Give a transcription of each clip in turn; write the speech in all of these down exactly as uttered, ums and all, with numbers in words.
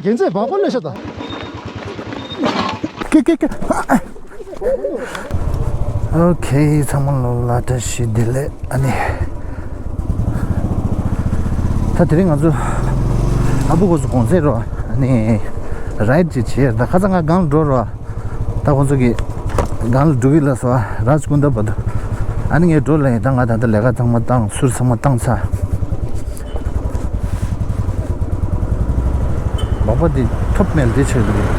ཡིན་ཚེ་བག་པ་ལས་ཤ་ད། ཀེ་ཀེ་ཀེ། ཨོ་ཁེ། ཚང་མ་ལོ་ལ་བཀྲ་ཤིས་བདེ་ལེགས། ཨ་ནི། ད་དེ་རིང་ང་ཚོ་ཨ་བུ་ཁོ་ཚོ་གུང་སེང་རོ། ཨ་ནི་རའེ་ཌི་ཅིག་བྱེད་ཡ། ད་ཁ་སང་ང་སྒང་ལ་འགྲོ་རོ། ད་ཁོ་ཚོ་གི་སྒང་ལ་འགྲོ་གི་ལ་སོ་རཱཇ་ཀུན་ད་བར་དུ། ཨ་ནི་ངས་འགྲོ་ལ་ཡིན། ད་ང་ད་ལྟ་ལས་ཀ་ཚང་མ་བཏང་། ཟུར་ཚང་མ་བཏང་ཚར། སྦག་སྦག་འདི་ཐོབ་མེད་འདི་ཆེ་གི་རེད།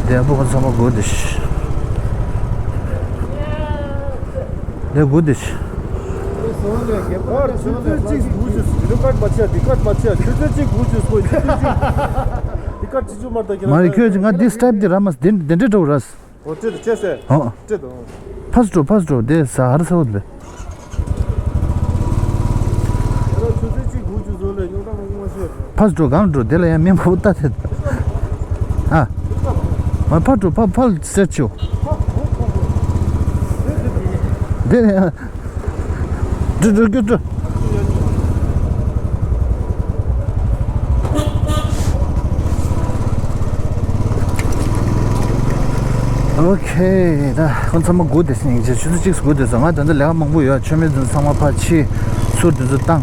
འདི་ཨ་བུ་ཁོ་ཚང་མ་སྒུག་བསྡད་ཤག་འདི་སྒུག་བསྡད་ཤག་ཨོ། ཆུ་ཚོད་གཅིག་སྒུག་བྱོས། འདི་ཀར་མ་ཆག་འདི་ཀར་མ་ཆག་ཆུ་ཚོད་གཅིག་སྒུག་བྱོས། ཆུ་ཚོད་གཅིག་འདི་ཀར་ཆུ་ཚོད་མར་ད་ཁྱེད་མ་རེད། ཁྱོད་ང་འདི་སི་ཊེབ་འདི་ར་མ་འདི་འདི་འདྲ་འགྲོ་ར། ཨོ། ཅེ་དང་ཅེ་སེ། ཨོ། ཅེ་དང་། ཕར་འགྲོ། ཕར་འགྲོ། དེ་ས་ཧར་ས་འོད་པས། ཡ་ཆུ་ཚོད་གཅིག་སྒུག་རྒྱུ་བཟོ་ལས་རྙོག་དྲ་མང་པོ་ཤོར། ཕར་འགྲོ། སྒང་འགྲོ། དེ་ལ་ཡང་མི་མང་པོ་ལྟ་དེ། ཨ། མ་ཕར་འགྲོ། ཕར་ཕར་སེར་ཆུ། དེ་ཡང་། འགྲོ་འགྲོ་འགྲོ་འགྲོ། ཨོ་ཁེ། ད་ཁོང་ཚང་མ་སྒུག་བསྡད་ཟིན་ཡིན་ཅེ། ཆུ་ཚོད་གཅིག་སྒུག་བསྡད་སོང་། ང་ད་ལྟ་ལས་ཀ་མང་པོ་ཡོད། མཆོད་མེ་དེ་ཚང་མ་ཕར་ཕྱིས། ཚུར་དེ་ཚོ་བཏང་།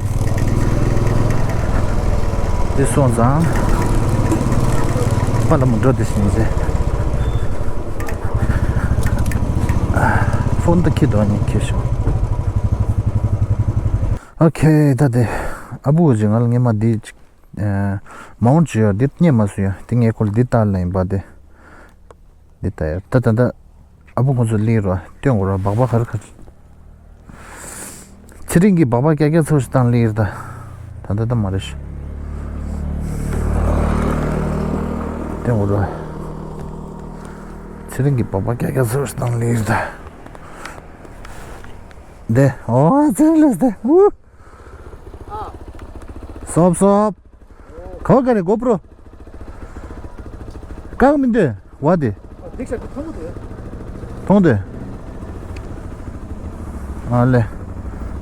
དེ་སོང་ཙང་པཱ་ལགས་མོ་འགྲོ་བསྡད་ཟིན་ཡིན་ཅེ། ཕོན་ད་ཁྱི་དོ་ནི་ཁྱི་ཤོག་ཨོ་ཁེ། ད་དེ་ཨ་བུ་གཅིག་ང་ལ་སྔས་མ་འདི་གཅིག་ཨ། མའོན་ཊི་ཅིག་ཡོད། འདི་རྙེད་མ་སོང་ཡ། འདི་ངས་ཁོ་ལ་འདི་ལྟ་ལ་ཡིན་པ་དེ། འདི་ལྟ་ཡ། ད་ད་ད་ཨ་བུ་ཁོ་ཚོ་སླེབས་རོ། སྟོན་དགོས་རོ། སྦག་སྦག་ག་རེ་ག་རེ། ཚེ་རིང་གི་སྦག་སྦག་རྒྱག་རྒྱག་ཚོ་ཞིག་བཏང་སླེབས་ད། ད་ད་ད་མ་རེད་ཤག་སྟོན་དགོས་རོ། ཚེ་རིང་གི་སྦག་སྦག་རྒྱག་རྒྱག་ཚོ་ཞིག་བཏང་སླེབས་ད། འདི། ཨོ། ཚེ་རིང་སླེབས་ཏེ། ཨུ། སོབ་སོབ། ག་བ་ག་རེ། གོ་པྲོ། བཀག་མི་འདོད་བ་དེ། འདི་ཤ་དེ་མཐོང་གི་འདུག་མཐོང་འདོད། ཨ་ལེ།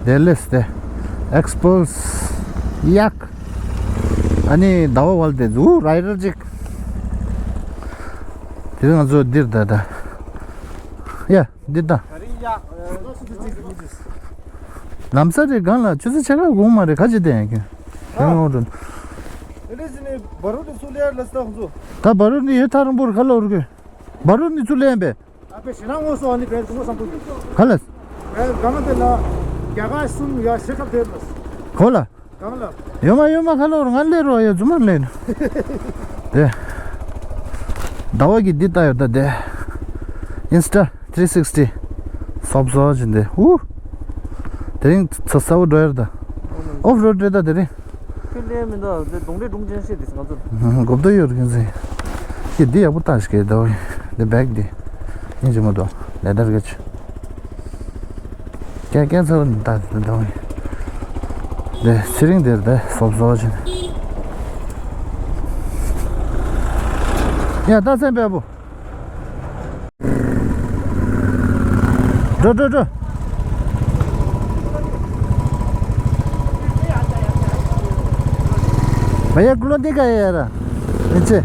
དེ་ལེས་དེ། ཨེག་སི་པོ་སི། ཡག་ཨ་ནི་ཟླ་བ་བལ་དེ་ཟུ་རའི་ཌར་ཅིག་དེ་ང་ཚོ་འདིར་ད་ད། ཡ། འདི་ད། ལམ་སང་རེད། སྒང་ལ་ཆུ་ཚོད་ཕྱེད་ཀ་འགོར་མ་རེད། ཁ་ཅིག་བསྟན་ཡ་ཁྱོད། ཁྱོད་ངོ་འགྲོ། ཨེ་ལེ་ཟི་ནི་བ་རུ་ནི་ཚུར་ལེ་ཡར་ལ་ས་ཁོང་ཚོ། ད་བ་རུ་ནི་ཡོད། ཐག་རིང་པོར་ཁ་ལོ་རུ་གི། བ་རུ་ནི་ཚུར་ལེ་ཡན་པས། ཨ་པེ་ཞེ་ན་ངོ་སོ་ཨ་ནི་བེར་ཏུ་ངོ་སམ་པོ་གི། ཁ་ལ། བེར་ག་ན་དེ་ལ་རྒྱ་གར་གསུམ་ཡ་ཤེ་ཁ་བེར་ལ། ཁོ་ལ། གང་ལ། ཡོད་མ་ཡོད་མ་ཁ་ལོར་ང་ལས་རོ་ཡ་རྫུན་མ་ལས་ན། དེ། ཟླ་བ་གི་འདི་ལྟ་ཡོད་ད་དེ། ཨིན་སི་ཊ་ཐི་རི་སིག་སི་ཊི། སོབ་སོབ་ཅིག་འདི། ཧུ། དེ་རིང་ཚ་ཚ་བོ་འགྲོ་ཡར་ད། ཨོཕ་རོཌ་རེད་ད་དེ་རིང་། ཁྱོད་ལས་མི་འདུག་དེ་གདོང་འདྲེ་སྒྲུང་ཅན་ཤེས་དེ་ང་ཚོ། གོབ་ད་ཡོད་རེད་ཟེ། ཁྱེད་འདི་ཡག་པོ་ལྟ་ཞིག་གི་ཟླ་བ་གི་འདི་བེག་འདི། ཡིན་གཅིག་མ་གཏོགས་ལས་ད་རེད་ག་ཅི། ཀན་ཀན་ཚ་བོ་འདི་ལྟ་འདི་འདྲ་བ་ཡིན། འདི་ཚེ་རིང་འདིར་འདི་སོབ་སོབ་བྱས་ནས། ཡ་ད་སེམས་པས་པོ། འགྲོ་འགྲོ་འགྲོ། བ་ཡ་ཀློ་འདི་ག་ཡ་ཡ་ར། མི་ཚེ།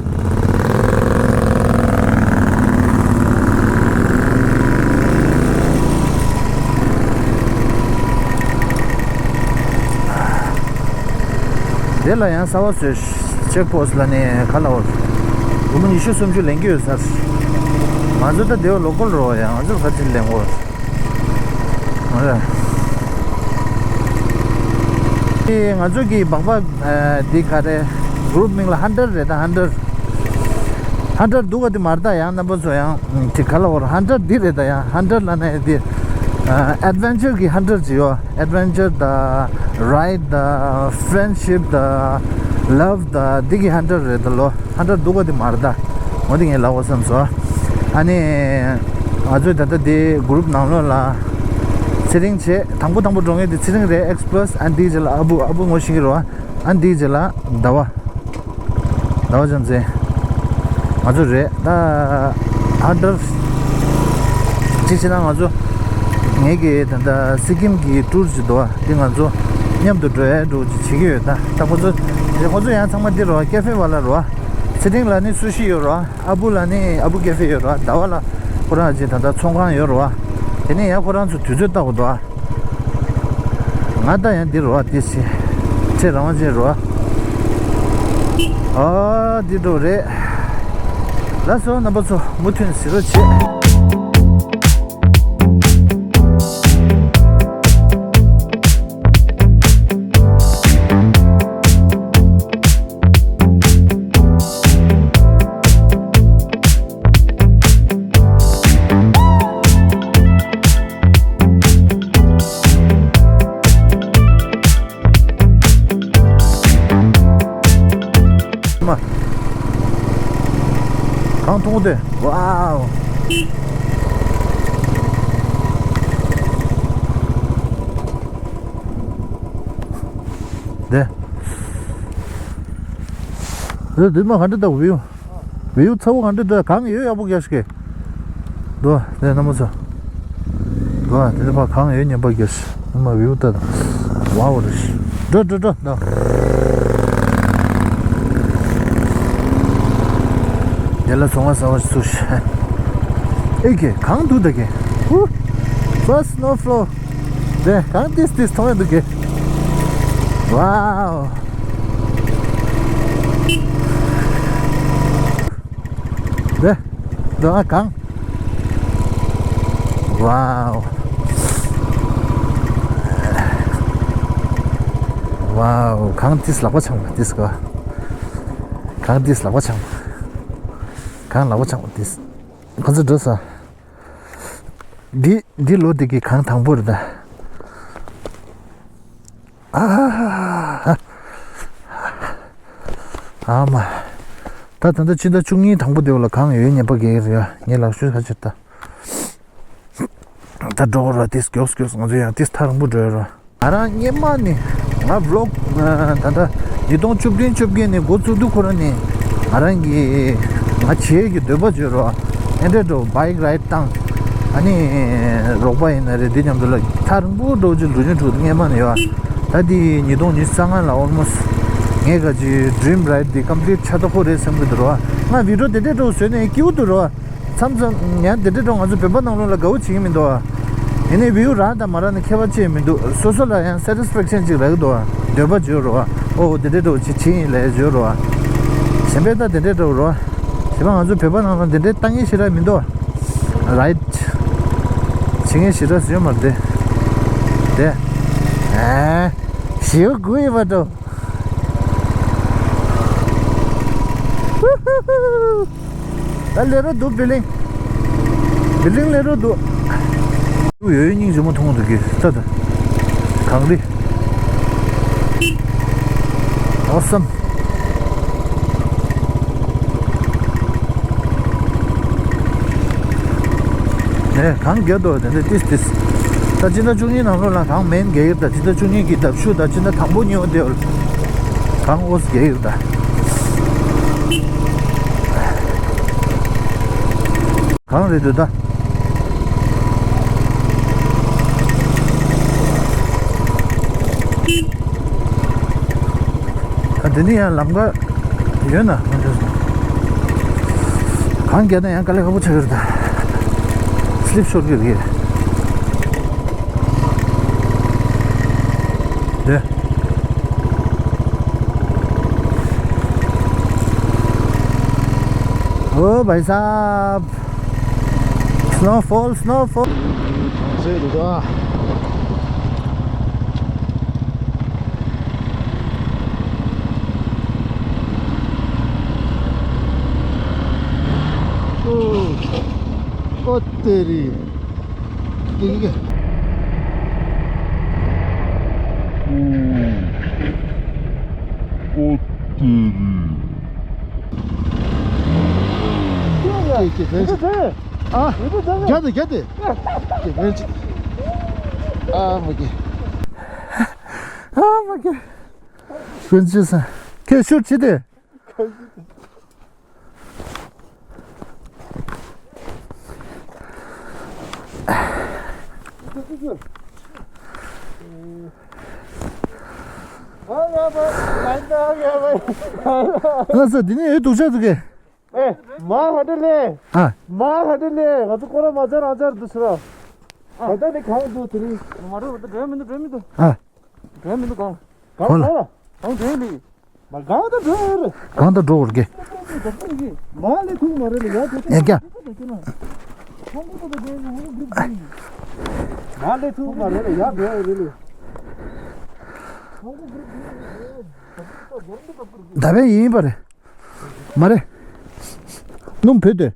དེ་ལ་ཡང་གསར་པ་བཟོས། ཅེག་པོ་སི་ཊི་ལ་ནས་ག་ལ་འོར། སྒོར་མོ་ཉི་ཤུ་སུམ་ཅུ་ལེན་གྱི་ཡོད་ས་རེད། ང་ཚོ་ད་དེ་བ་ལོ་ཀལ་རོ་ཡ། ང་ཚོ་ག་ཚོད་ལེན་དགོས། ཨ་རེ། ཨེ་ང་ཚོ་གི་སྦག་སྦག་ཨ་འདི་ག་རེ། གུ་རུབ་མིང་ལ་ཧན་ཊར་རེད་ད། ཧན་ཊར། ཧན་ཊར་སྡུག་ག་དེ་མ་རེད་ད། ཡང་རྣམ་པ་ཚོ་ཡང་དེ་ག་ལ་འོར། ཧན་ཊར་འདི་རེད་ད། ཡང་ཧན་ཊར་ལ་ནས་དེ་ཨ་ཨེཌ་ཝེན་ཅར་གི་ཧན་ཊར་ཅིག་ཡོད། ཨེཌ་ཝེན་ཅར་ད་རའིཌ་ད་ཕྲེན་ཌི་ཤིབ་ད་ལབ་ད་འདི་གི་ཧན་ཊར་རེད་ད་ལོ། ཧན་ཊར་སྡུག་ག་དེ་མ་རེད་ད། འོ་དེ་ངས་ལབ་དགོས་བསམ་སོང་། ཨ་ནི་ང་ཚོས་ད་ལྟ་དེ་གུ་རུབ་ནང་ལོགས་ལ་ཚེ་རིང་བྱས། དང་པོ་དང་པོ་འགྲོ་མཁན་དེ་ཚེ་རིང་རེད། ཨེག་སི་པི་རེ་སི། ཨ་འདིའི་རྗེས་ལ་ཨ་བུ། ཨ་བུ་ངོ་ཤེས་ཀྱི་རེད་པ། ཨ་འདིའི་རྗེས་ལ་ཟླ་བ། ཟླ་བ་ཅན་ཚེ། ང་ཚོ་རེད་ད། ཧན་ཊར་ཅིག་བྱས་ན་ང་ཚོ། ངེད་ཀྱི་ད་ལྟ་སི་ཀིམ་གྱི་ཊུར་ཅིག་འདུག་པ། འདི་ང་ཚོ་ མཉམ་དུ་འགྲོ་ཡ་འགྲོ་ཅིག་བྱེད་ཀྱི་ཡོད། ད་ད་ཁོ་ཚོ་ཁོ་ཚོ་ཡང་ཚང་མ་འདི་རོ། ཀེ་ཧྥེ་ཝ་ལ་རོ། ཚེ་རིང་ལ་ནི་སུ་ཤི་ཡོད་རོ། ཨ་བུ་ལ་ནི་ཨ་བུ་ཀེ་ཧྥེ་ཡོད་རོ། ཟླ་བ་ལ་ཁོ་རང་ཅིག་ད་ལྟ་ཚོང་ཁང་ཡོད་རོ། དེ་ནས་ཡང་ཁོ་རང་ཚོ་དུས་ཚོད་ལྟ་དགོས་འདུག་ཨ། ང་ད་ཡང་འདི་རོ། ཨ་དེ་ཤི་ཁྲེ་རང་བ་ཅན་རོ། ཨ་འདི་འགྲོ་རེད། ལགས་སོ། རྣམ་པ་ཚོ་མུ་མཐུད་གཟིགས་རོགས་བྱེད། མ། གངས་མཐོང་གི་འདུག་ཝའོ། དེ། དེ་དུས་མ་ག་འདྲ་འདུག་བིའུ། བིའུ་ཚ་བོ་ག་འདྲ་འདུག་གངས་ཡོད་ཡག་པོ་རྒྱག་ཤག་འདུག་དེ་རྣམ་པ་ཚོ། འདུག་དེ་ནས་ཕར་གངས་ཡོད་ཉན་པ་རྒྱག་ཤག་ཨ་མ་བིའུ་ལྟ་དང་། ཝའོ་རེད། འགྲོ་འགྲོ་འགྲོ་འདུག་དེ་ལ་ཚོང་བ་གསར་བ་ཞིག་ཚུགས་ཤག་ཨེ་ཀེ་གངས་འདུག་ད་ཀེ། ཧུ། First snow fall. དེ་གངས་ཏིས་ཏིས་མཐོང་ཡོད་འདུག་གི། ཝའོ། དེ་འདུག་ཨ་གངས། ཝའོ། ཝའོ། གངས་ཏིས་ལག་པ་འཆང་བ་ཏིས་གོ། གངས་ཏིས་ལག་པ་འཆང་བ། གངས་ལག་པ་འཆང་བ་ཏིས། ཁོ་ཚོ་འགྲོ་ས། འདི་འདི་ལོ་འདི་གི་གངས་དང་པོ་རེད་ད། ཨ་ཧ་ཧ་ཧ། ཨ་མ། ད་ད་ལྟ་ཕྱི་ཟླ་བཅུ་གཉིས་དང་པོ་དེ་བ་ལ་གངས་ཡོད་ཉན་པ་རྒྱག་གི་རེད་ཡ། ངས་ལག་ཤུ་ཁ་ཕྱིར་ད། ད་འགྲོ་གི་ར་ཏིས་མགྱོགས་མགྱོགས་ང་ཚོ་ཡང་ཏིས་ཐག་རིང་པོ་འགྲོ་ཡ་ར། ང་རང་སྔོན་མ་ནས་ང་vlog ད་ལྟ་ཉིས་སྟོང་བཅུ་བདུན་བཅོ་བརྒྱད་ནས་འགོ་བཙུགས་དུས་ཁོ་རང་ནས་ང་རང་གི་ང་བྱེད་ཀྱི་འདོད་པ་བརྗོད་རོགས། ཨེ་འདྲས་འགྲོ་bike ride བཏང་། ཨ་ནི་རོགས་པ་ཡིན་ན་རེད། འདི་མཉམ་དུ་ལ་ཐག་རིང་པོ་འགྲོ་རྒྱུ་འགྲོ་རྒྱུ་འགྲོ་སྔོན་མ་ནས་ཡོད། ད་འདི་ཉིས་སྟོང་ཉི་ཤུ་རྩ་ལྔ་ལ་almost ངས་ག་ཅི་dream ride འདི་complete ཆགས་ད་ཁོ་རེད་བསམ་གྱི་འདུག་རོགས། ང་video དེ་འདྲས་འགྲོ་བཟོས་ནས་སྐྱིད་པོ་འདུག་རོགས། མཚམས་མཚམས་ཡང་དེ་འདྲའི་འགྲོ་ང་ཚོ་བོད་པ་ནང་ལོགས་ལ་དགའ་བོ་བྱེད་ཀྱི་མི་འདུག་ཨ། ཡིན་ནའི་view རག་དང་མ་རག་ནི་ཁྱད་པར་ཅི་ཡང་མི་འདུག་སོ་སོ་ལ་ཡང་satisfaction ཅིག་རག་གི་འདུག་ཨ། འདོད་པ་བརྗོད་རོགས་ཨ། ཨོ་དེ་འདྲའི་འགྲོ་ཅིག་བྱེད་ཡིན་ལས་བརྗོད་རོགས་ཨ། གཞན་པའི་ད་དེ་འདྲའི་འགྲོ་རོགས་ཨ། གཞན་པ་ང་ཚོ་བོད་པ་ནང་ལ་དེ་འདྲའི་ལྟ་ངན་ཞེ་དྲག་མི་འདུག་ཨ། ride བྱེད་ངན་ཞེ་དྲག་ཡོད་མ་རེད་དེ། དེ། ཨེ། ཞེའུ་དགུ་ཡོད་པ་འགྲོ། ད་ལས་རོ་འདུག building། building ལས་རོ་འདུག་ཡོད་ཡོད་སྙིང་རྗེ་མོ་མཐོང་འདུག་གི་ལྟ་ད། གངས་རི། Awesome། ནས་གངས་རྒྱག་འདུག་དེ་འདྲ་ཏིས་ཏིས། ད་སྤྱི་ཟླ་བཅུ་གཉིས་ནང་ལོགས་ལ་གངས་མེན་རྒྱག་གི་རེད། ད་སྤྱི་ཟླ་བཅུ་གཉིས་ཀྱི་ཟླ་མཇུག་དང་སྤྱི་ཟླ་དང་པོ་གཉིས་པོ་དེ་བར་གངས་ཨོ་ཙི་རྒྱག་གི་རེད་ད། གངས་རེད་འདུག་ད། ད་འདི་ནི་ཡང་ལམ་ཁ་ཡོད་ན་མ་འགྲོ་སོང་། གངས་རྒྱག་ན་ཡང་དཀའ་ལས་ཁག་པོ་ཆགས་ཀྱི་རེད་ད། slip ཤོར་གྱི་རེད། འདི། ཨོ་བྷའི་སཱབ། Snowfall, snowfall. གངས་རི་རེད་ད། ཨོ། ཨོ་དེ་རི། ཀེ་ཀེ་ཀེ། ཨོ་དེ་རི། ཀེ་ཀེ་ཀེ། ཨ། རྒྱ་དེ་རྒྱ་དེ། ཀེ་ཀེ་ཀེ། ཨ་མ་ཀེ། ཨ་མ་ཀེ། ཀུན་ཅི་ས། ཁྱེད་ཤུར་ཅི་དེ། ཨ་ས་འདི་ནས་ཡོད་འདུག་ཆ་འདུག་གས། ཨེ། མ་ཧ་འདྲ་ལེ། ཨ། མ་ཧ་འདྲ་ལེ། ང་ཚོ་ཁོ་ར་མ་ཚར་རང་ཚར་འདུག་ཟེར་ར། ད་ལྟ་ནི་གང་འདུག་དེ་རིང་། མ་རེད། འགྲོ་མི་འདུག་འགྲོ་མི་འདུག་ཨ། འགྲོ་མི་འདུག་གང་། གང་ལ། གང་འགྲོ་ཡིན་ལེ། མ་གང་ད་འགྲོ་ཡོད་རེད། གང་ད་འགྲོ་བར་གི། མ་ལས་ཐུག་མ་རེད་ལེ་ཡ། ཡ་རྒྱ། མ་ལས་ཐུག་མ་རེད་ལེ་ཡ་འགྲོ་ཡོད་རེད་ལེ། ད་བས་ཡིན་པ་རེད། མ་རེད། སྣུམ་བུད་དེ།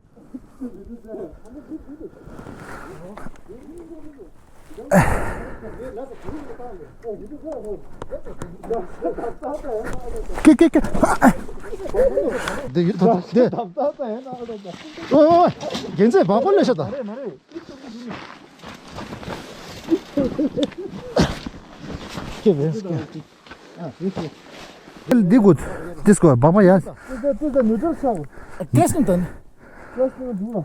ཀེ་ཀེ་ཀེ། འདི་ཡོད་ཐོག་འདི། ཨོ་ཨོ། རྒྱན་ཚད་བག་པོ་ལས་ཤ་ད། ཀེ་བེ་ཀེ། འདི་གུ། འདི་སྐོར་བག་མ་ཡ། ཏེས་ནི་ཏན། ཏེས་ནི་འདུག་ཨ།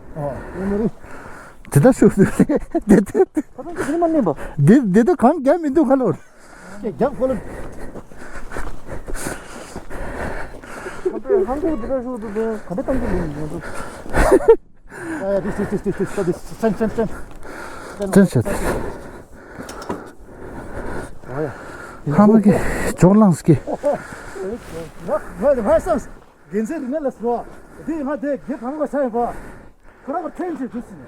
དེ་ལྟར་ཤོད་དུས་དེ་དེ་དེ། ཁ་སང་དེ་མ་ནེམ་པ། དེ་དེ་དེ་གང་རྒྱག་མི་འདུག་ག་ལོར། རྒྱག་གོ་ལ། ཧང་ཧང་གོ་དེ་ལྟར་ཤོད་དུས་དེ་ག་འདྲ་གཏམ་གྱི་ལུང་ཡོང་འདུག་ཨ་ཡ། དེ་དེ་དེ་དེ་དེ་དེ་དེ་ཅན་ཅན་ཅན། ཅན་ཅན། ཨ་ཡ། ཧ་མ་གི་ཇོག་ལངས་ཀི། ང་ང་ང་སམ། རྒན་ཚེ་རིང་ལ་སོ། དེ་ང་དེ་དགེ་གང་ག་ཆ་ཡིན་པ། ཁོ་རང་ག་ཐེན་ཆེ་དུ་སི་ནི།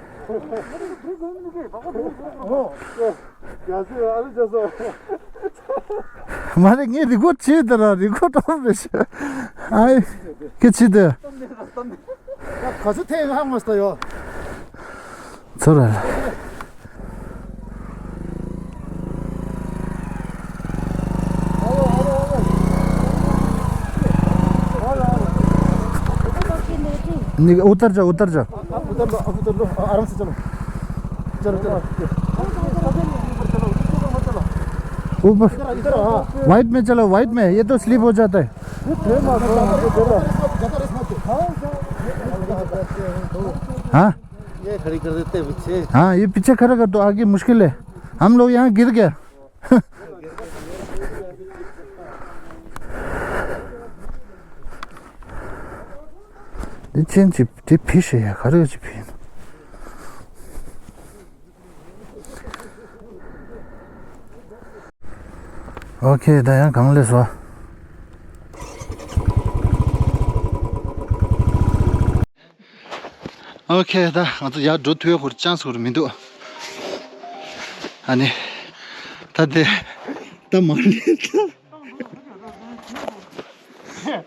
ཨོ། རྒྱ་སེ་ཨ་ལི་ཅོ་སོ། མ་རེད། ངས་རི་གོ་བྱེད་དེ་ར་རི་གོ་ཏོ་མེ་ཤ། ཨའི། ཁྱེད་ཆི་དེ། ག་ཚོད་ཐེངས་ཧང་མ་སྟ་ཡོ། ཚོ་ར། नहीं, उतर जाओ, उतर जाओ। आप उतर लो, आप उतर लो, आराम से चलो। चलो, चलो। ऊपर। इधर, इधर, हाँ। वाइट में चलो, वाइट में, ये तो स्लिप हो जाता है। हाँ? ये खड़ी कर देते हैं पीछे। हाँ, ये पीछे खड़ा कर दो, आगे मुश्किल है। हम लोग यहाँ गिर गया। འདི་ཅན་གྱི་དེ་ཕི་ཤེ་ཡ་ག་རེ་གྱི་ཕི་ཡིན། ཨོ་ཁེ། ད་ཡང་གང་ལས་སོ། ཨོ་ཁེ། ད་ང་ཚོ་ཡར་འགྲོ་ཐུབ་ཡ་ཁོར་ཅན་སི་ཁོར་མི་འདུག་ཨ་ནི། ད་དེ། ད་མ་རེད་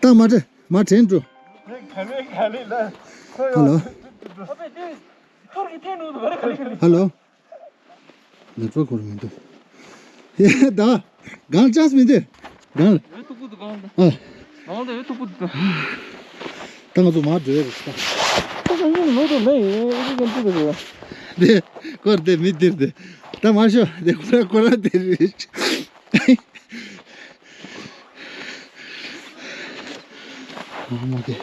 ད། ད་མ་རེད། མ་དྲན་འགྲོ། ཧ་ལོ། ཧ་ལོ། ནེ་ཊི་ཝརཀ་ཁོར་མི་འདུག་ཡ་ད། གང་ཅན་སི་མི་འདུག་གང་ལ། ཨ། ད་ང་ཚོ་མར་འགྲོ་ཡ་རེད་ད། དེ་ཁོར་དེ་མི་འདིར་དེ། ད་མ་ཤོ་དེ་ཁོ་ར་ཁོ་ར་དེ་རེད། ཨ་མ་དེ།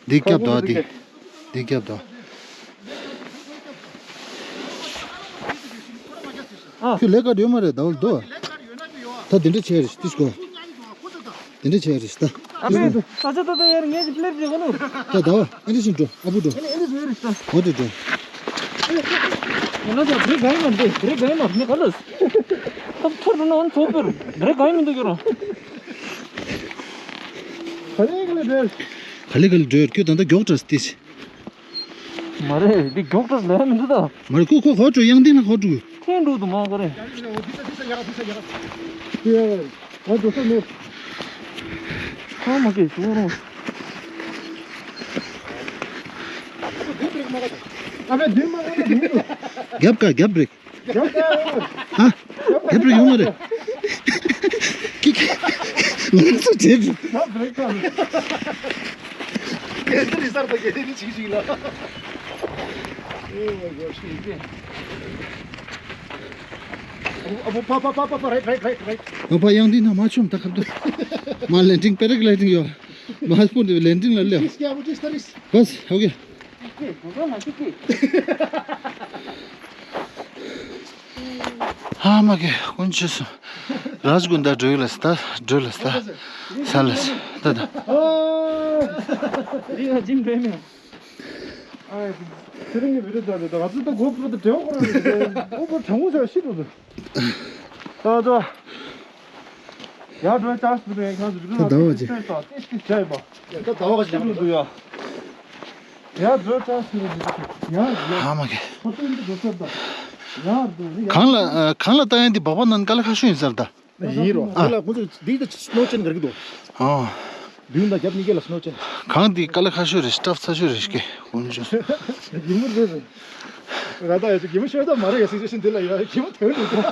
འདི་རྒྱབ་དོ། འདི། འདི་རྒྱབ་དོ། ཨ། ཁྱོད་ལས་ཀ་ཡོད་མ་རེད་ཟླ་བ་ལ་དོ། ད་འདི་འདྲ་བྱས་རེད་ཏིས་གོ། འདི་འདྲ་བྱས་རེད་ད། ཨ་ཕི། ས་ཆ་ད་ད་ཡར་ངས་ཀྱི་ཕི་ལེབ་བྱེད་གོ་ནོ། ད་ཟླ་བ་ཨེ་འདྲ་ཞིག་འགྲོ། ཨ་བུ་འགྲོ། ཨེ་འདྲ་ཟེར་རེད་ད། འོ་དེ་འགྲོ། ང་ལ་ད་བྲེ་ག་ཡིན་མ་འདི་བྲེ་ག་ཡིན་མ་ནི་ག་ལ། ད་ཐུར་འགྲོ་ན་ཨོན་ཚོ་པེར་བྲེ་ག་ཡིན་མི་འདུག་ཡོད་ར། ག་ལེ་ག་ལེ་འགྲོ། ག་ལེ་ག་ལེ་འགྲོ། ཁྱོད་ད་ལྟ་མགྱོགས་དྲགས་ཏིས། མ་རེད། འདི་མགྱོགས་དྲགས་ལས་མི་འདུག་ད། མ་རེད། ཁོ་ཁོ་ཧོ་ཀྲུ་ཡང་ཏིང་ལ་ཧོ་ཀྲུ། ཐེན་འགྲོ་དུ་མ་ག་རེད། ཁོ་མ་སྐད་ཤོར་རུང་། རྒྱབ་ཀ་རྒྱབ་རེད། ཧ། རྒྱབ་རེ་ཡོང་མ་རེད། ཀི་ཀི། ང་ཚོ་བྲེལ་འགྲོ། ང་ཚོ་རི་སར་དང་གལ་ཏེ་ནི་ཅིག་ཞིག་ལ། ཨ་ཕ་ཕ་ཕ་ཕ་ཕ་རེད་རེད་རེད་རེད། ཨ་ཕ་ཡང་འདི་ན་མ་ཆོམ་ད་ཁབ་ཏུ། མ་ལེན་ཏིང་པེ་རེག་ལེན་ཏིང་ཡོད། མ་སྤུན་དུ་ལེན་ཏིང་ལ་ལེ། ཀིས་ཀྱི་ཨ་བུ་ཏིས་ཏ་རིས། ཧ་མ་གི་ཀུན་ཆུ་སུ། རཱཇ་ཀུན་ད་འགྲོ་ཡི་ལ་ས་ད་འགྲོ་ལ་ས་ད་ས་ལ་ས་ད་ད། ཨ། དེ་རིང་གི་བི་ཌིའོ་ད་ད་ང་ཚོ་ད་གོ་པྲོ་ད་དྲེའོ་ཁོ་རང་གི་ཨོ་པོ་དྲང་མོ་ཟེར་ཤི་འགྲོ་ད། ད་ད། ཡར་འགྲོ་ཅག་སུ་རེད་ཁང་སུ་རེད་ད་ཟླ་བ་ཅི། ད་ཟླ་བ་ཅི། ད་ཟླ་བ་ཅི་འགྲོ་ཡ། ཡར་འགྲོ་ཅག་སུ་རེད་ཡར་ཡར། ཨ་མ་གི། ཁོ་ཚོ་འདི་འགྲོ་ས་ད། ཡར་འགྲོ་ཡར། གང་ལ་གང་ལ་ལྟ་ཡང་འདི་སྦག་སྦག་ནང་དཀའ་ལས་ཁག་ཤོས་ཡིན་ས་རེད་ད། ཡིན་རོ། དེ་ལ་ཁོང་ཚོས་འདི་ད་སྣོ་ཅན་ག་རེ་འདུག་ཨོ། མདུན་དང་རྒྱབ་གཉིས་ཀ་ལ་སྣོ་ཅན། གང་འདི་དཀའ་ལས་ཁག་ཤོས་རེད། སྐྲག་ཚ་ཤོས་རེད་ཀྱེ་དཀོན་མཆོག་ཡིན་མོ་རེད་རེད། ར་ད་ཡ་ཚོ་གི་མོ་ཤོད་ད་མ་རེད་ཡ་སི་ཅུ་ཨེ་ཤན་འདི་ལ་ཡ་གི་མོ་དོན་འདུག་ད་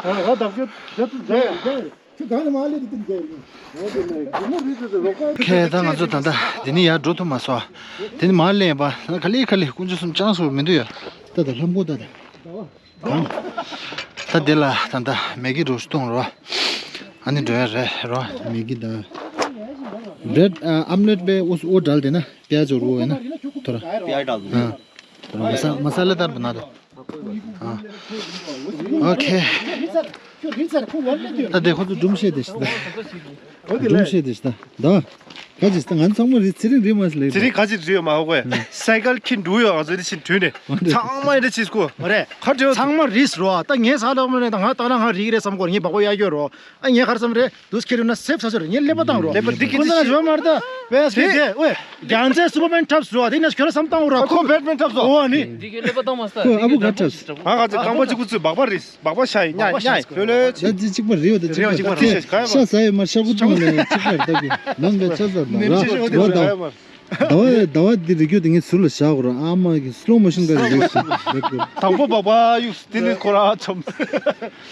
ར་ད་བརྒྱབ་བརྒྱབ་ཏུ་འཇལ་ཡ་འཇལ་ཡ། ཁྱོད་གང་ནས་མ་སླེབས་དེ་འདི་འཇལ་ཡ། ཡིན་མོ་རེད་རེད་རེད་རོགས་པ། ཁྱེད་ད་ང་ཚོ་ད་ལྟ་འདི་ནས་ཡར་འགྲོ་ཐུབ་མ་སོང་། དེ་ནས་མར་སླེབས་པ་ན་ག་ལེ་ག་ལེ་དཀོན་མཆོག་གསུམ་ཅང་སོ་མི་འདུག་ཡ། ད་ད་ལྷམ་གོག་ད་ད། གང་། ད་འདི་ལ་ད་ལྟ་མེ་གི་རོ་སྟོང་རོ། ཨ་ནི་འགྲོ་ཡ་རེད་རོ། མེ་གི་ད། བྲེད་ཨ་ཨམ་ལེད་པའི་འོ་འོ་འདྲ་དེ་ན་པྱ་ཇོ་རུ་ཡིན་ན་ཐོ་ར། པྱ་ཇོ་རུ། ཨ། ཐོ་ར་མ་ས་མ་ས་ལ་དར་བ་ན་ད། ཨ། ཨོ་ཁེ། ད་དེ་ཁོ་ཚོ་སྒྲུང་བཤད་དེ་ཤི་ད། སྒྲུང་བཤད་དེ་ཤི་ད། ད། ག་ཅི་ད་ང་ཚང་མ་རི་ཚེ་རིང་རི་མ་སི་ལེ། ཚེ་རིང་ག་ཅི་རི་ཡོད་མ་ཧོ་གོ་ཡ། སའི་ཀལ་ཁྱི་འགྲོ་ཡོད་ང་ཚོ་རི་ཆིན་དུས་ནས། ཚང་མ་ཡི་རི་ཆིས་ཀོ། མ་རེད། ག་འདྲ་ཚང་མ་རིས་རོ། ད་ངས་ས་ལ་མ་རེད། ད་ང་ད་ན་ང་རིག་རེད་བསམ་གོ་ངས་སྦག་པོ་ཡ་སྐྱོ་རོ། ཨ་ངས་ག་རེ་བསམ་རེད། དུས་ཁྱེར་ཡོད་ན་སེབ་ས་ཚོ་རེད། ངས་ཀླད་པ་བཏང་རོ། ཀླད་པ་འདི་སྐད་ཁོ་ཚོ་ན་ཞོ་མ་རེད་ད། བས་དེ་དེ་ཨོའེ། རྒྱལ་མཚན་སུ་པར་མན་འཁྲབ་སོ་དེ་ནས་ཁྱོད་ལ་བསམ་བཏང་རོ། ཁོ་བེད་མན་འཁྲབ་སོ། ཨོ་ནི། འདི་གའི་ཀླད་པ་བཏང་མ་ས། ཁོ་ཨ་བུ་ག་འཁྲབ་སོ། ང་ག་ཚོད་རྐང་པ་གཅིག་པུ་ཚོས་སྦག་པ་རིས། སྦག་པ་ཤ་ཡི་ཉ་ཉ་ཡི་ལོ་ལོ་ཅི། ད་ཅི་གཅིག་པ་རེད་ཡོད་ད་གཅིག་པ་རེད་ད་ཤ་ཟ་ཡོད་མ་ཤ་ཁུ་ཐུང་ལ་གཅིག་པ་རེད་ད་གི་ནང་གི་ཆ་ཟ་ད་ར་ར་ད། ཟླ་བ་ཟླ་བ་འདི་རིག་རྒྱུ་དེ་ངས་ཟུར་ལ་བཞག་གོ་ར་ཨ་མ་གི་སི་ལོ་མོ་ཤིན་ག་རེ་རེད་ཟེར་རེད་གོ། དང་པོ་སྦག་པ་གཡུགས་དེ་ནི་ཁོ་ར་ཚོམ།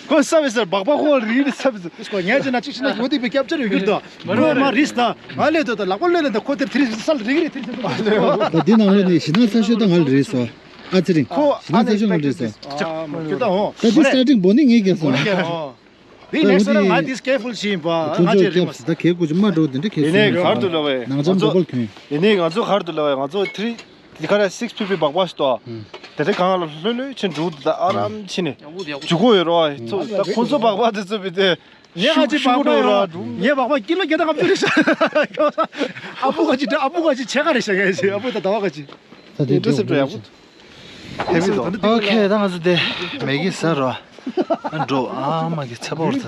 ཁོ་ས་བའི་སར་སྦག་པ་ཁོ་རིག་ནི་ས་བའི་སར། ཁོ་ཉལ་ཅི་ན་གཅིག་ཤི་ན་ཡོད་དེ་པའི་སྐྱབས་བཅར་ཡོད་རྒྱུ་ད། ཁོ་མ་རིས་ད་ང་ལས་ད་ད་ལག་པ་ལོས་ལས་ད་ཁོ་དེར་དེ་རིས་ས་ལ་རིག་རེད་དེ་རིས་ས། ད་འདི་ནང་ལོ་ནི་ཤི་ན་ས་ཤོད་ད་ང་ལ་རེད་སོ། ཨ་ཙི་རིང་། ཁོ་ཤི་ན་ས་ཤོད་ང་ལ་རེད་སོ། ཨ་མ་ཁྱོད་ད་ཧོ། ད་འདི་སི་ཊར་ཊིང་བོ་ནི་ངས་རྒྱབ་སོང་། འདི་ནེག་སི་ལ་ང་འདི་སྐེ་ཕུལ་ཞིག་ཡིན་པ་ང་ཆེ་རིང་མ། ད་གལ་ཀུ་ཅི་མ་འགྲོ་དེ་འདྲ་གལ་ཡིན་ནའི་གར་དུ་ལ་བས་ནང་ལྕམ་ང་ཚོ་རྡོ་རྐོལ་གྱོན། ཡིན་ནའི་ང་ཚོ་གར་དུ་ལ་བས་ང་ཚོ་ཐི་རི་དེ་ག་རེ་སིགས་ཕི་ཕི་སྦག་སྦག་ཞིག་ཏོ། དེ་འདྲ་གང་ལ་ལྷོད་ལྷོད་ཕྱིན་འགྲོ་དུ་ད་ཨ་རམ་ཕྱིན་ནས་རྒྱུག་གོ་ཡོད་རོགས། ཚོ་ད་ཁོང་ཚོ་སྦག་སྦག་དེ་ཚོ་བི་དེ། ངས་ཁ་ཅིག་ཤུགས་སྦག་སྦག་ཤུགས་ཡོད་འགྲོ་ར། ངས་སྦག་སྦག་ཀི་ལོ་བརྒྱ་དང་ལྔ་བཅུ་རེད་ཤག་ཨ་བུ་ཁ་ཅིག་འདྲ་ཨ་བུ་ཁ་ཅིག་ཕྱེད་ཀ་རེད་ཤག་ངས་ཨ་བུ་ད་ཟླ་བ་ཁ་ཅིག་ད་དེ་འགྲོ་སེ་འགྲོ་ཡག་པོ། ཧེ་བི་དོ། ཨོ་ཁེ། ད་ང་ཚོ་དེ་མེ་གི་ཟ་རོ། ཨ་འགྲོ་ཨ་མ་གི་ཚེ་བོར་ཚ།